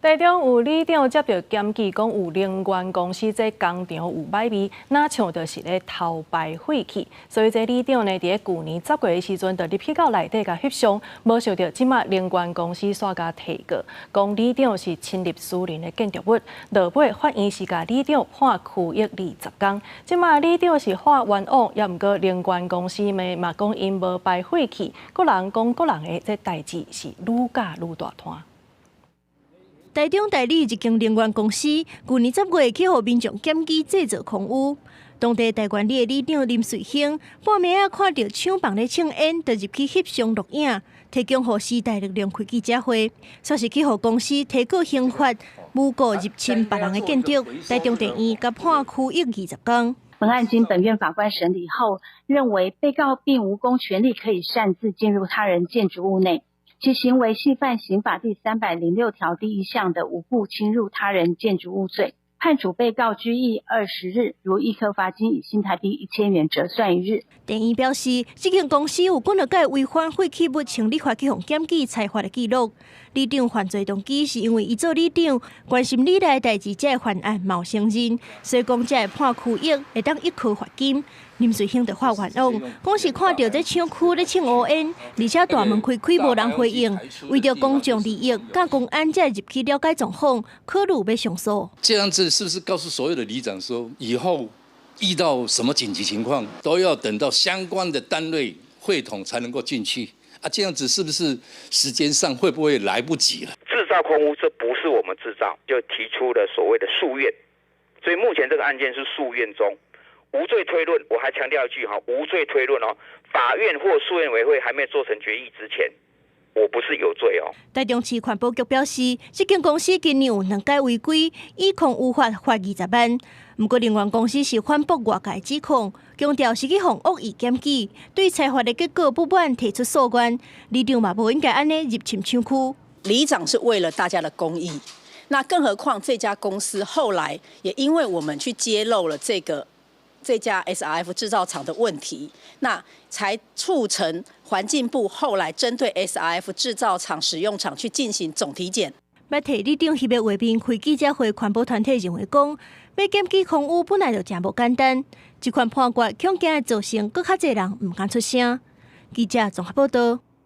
台中有里長接著檢舉，講有能源公司這工廠有䆀味，若像就是咧偷排廢氣，所以這里長呢，佇咧舊年10月的時陣，就入去到內底共翕相，無想著這馬能源公司煞共提告，講里長是侵入私人的建築物，落尾法院是共里長判拘役20工。這馬里長是喊冤枉，也毋過能源公司嘛嘛講𪜶無排廢氣，各人講各人的，這代誌是愈攪愈大攤。台中大里一間能源公司，舊年10月去予民眾檢舉製造空污。當地大觀里的里長林瑞興，半暝仔看著廠房咧衝煙，就入去翕相錄影，提供予時代力量開記者會，煞是去予公司提告刑法，誣告入侵別人的建築，台中地院共判拘役20工。本案經本院法官審理後，認為被告並無公權力可以擅自進入他人建築物內。其行為係犯刑法第306條第一項的無故侵入他人建築物罪，判處被告拘役20日，如易科罰金以新台幣1000元折算一日。地院表示，這間公司有幾若擺違反廢棄物清理法去予檢舉裁罰的記錄。里長犯罪動機是因為伊做里長，關心里內代誌才會犯案嘛有承認，所以講才會判拘役，會當易科罰金。林瑞興就喊冤枉，講是看著這廠區咧衝烏煙，而且大門開開無人回應，為著公眾利益，佮公安才入去了解狀況，考慮欲上訴。這樣子是不是告訴所有的里長說，以後遇到什麼緊急情況，都要等到相關的單位會同才能夠進去？啊，這樣子是不是時間上會不會來不及了？製造空污，這不是我們製造，就提出了所謂的訴願，所以目前這個案件是訴願中。無罪推論，我還強調一句哈，無罪推論哦，法院或訴願委會還沒做成決議之前，我不是有罪哦。台中市環保局表示，這間公司今年有兩擺違規，以空污法罰20萬。毋過能源公司是反駁外界指控，強調是去予惡意檢舉，對裁罰的結果不滿，提出訴願。里長嘛無應該按呢入侵廠區。里長是為了大家的公益，那更何況這家公司後來也因為我們去揭露了這家 SRF 製造廠的問題，那才促成環境部後來針對 SRF 製造廠使用廠去進行總體檢。欲替里長翕的畫面開記者會，環保團體認為講，欲檢舉空污本來就誠無簡單，這款判決恐驚會造成閣較濟人毋敢出聲。記者綜合報道。